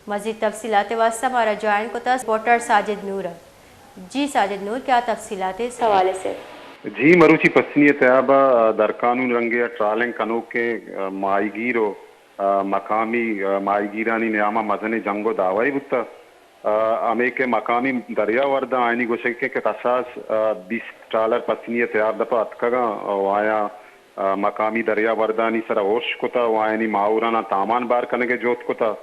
مزید تفصیلات واسطہ مارا جوائن کتا سپورٹر ساجد نور۔ جی ساجد نور، کیا تفصیلات اس حوالے سے؟ جی، مروچی پسنی ءِ تیاب ءَ درقانون رنگے ءَ ٹرالنگ کنوکیں، ءَ، ماہیگیر و، ءَ، مقامی، ءَ، ماہیگیرانی نیام ءَ مزنیں جنگ و دعوی بوتہ۔ ءَ، ہمے کہ مقامی دریاورداں آیانی گوشگ کہ، کہ کساس، ءَ، بیست ٹرالر پسنی ءِ تیاب دپ ءَ اتکگاں و آیاں، ءَ، مقامی دریاوردانی سرا ارش کتہ و آیانی ماہوراناں تامان بار کنگ ءِ جہد کتہ۔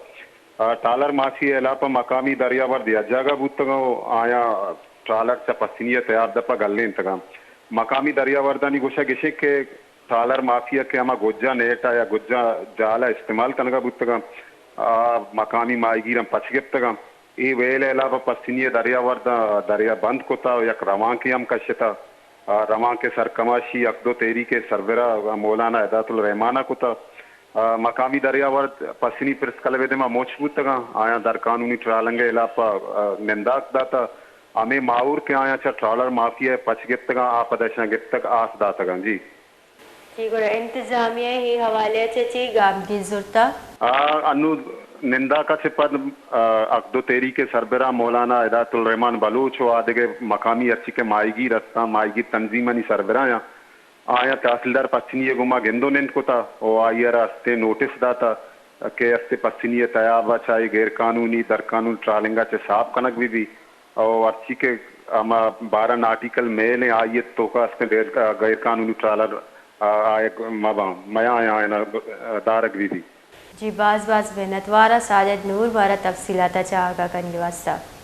ءَ، ٹرالر مافیا ءِ ہلاپ ءَ مقامی دریاورد یک جاگہ بوتگاں و آیاں ٹرالر چہ پسنی ءِ تیاب دپ ءَ گلینتگاں۔ مقامی دریاوردانی گوشگ اش انت کہ ٹرالر مافیا کہ ہما گجا نیٹ ءَ یا گجا جال ءَ استعمال کنگ ءَ بوتگاں، آ مقامی ماہیگیراں پچ گپتگاں۔ اے ویل ءِ ہلاپ ءَ پسنی ءِ دریاورداں دریا بند کتا و یک روانکے ہم کشتا۔ آ، روانک ءِ سرکماشی حق دو تحریک ءِ سربراہ مولانا ہدایت الرحمان ءَ کتہ۔ آ، مقامی دریاورد پسنی پریس کلب ءِ دیما مچ بوتگاں۔ آیاں درقانونی ٹرالنگ ءِ ہلاپ ءَ، آ، ننداک داتہ۔ ہمے ماہور کہ آیاں چہ ٹرالر مافیا ءَ پچ گپتگاں، آ پد اشاں گپتگ آس داتگاں۔ جی۔ جی، گڑا انتظامیہ ءَ اے حوالے ءَ چہ چی گامگیج زرتہ؟ آ، انو ننداک ءَ چہ پد، آ، حق دو تحریک ءِ سربراہ مولانا ہدایت الرحمان بلوچ و آ دگہ مقامی ہرچی کہ ماہیگیر ہستاں، ماہیگیر تنظیمانی سربراہاں، آیاں تحصیلدار پسنی ءِ گوما گند و نند کتہ و آئی ءَ را استیں نوٹس داتہ کہ استیں پسنی ءِ تیاب ءَ چہ اے غیر قانونی درقانونی ٹرالنگ ءَ چہ ساپ کنگ بہ بی۔ او ہرچی کہ ہما بارہ ناٹیکل میل ایں، آئی ءِ توکا استیں غیر، غیر قانونی ٹرالر، آ، آیگ مہ باں، میاں آیاں دارگ بہ بی۔ جی، باز باز منتوار آں ساجد نور مارا تفصیلات ءَ چہ آگاہ کنگ ءِ واسطہ۔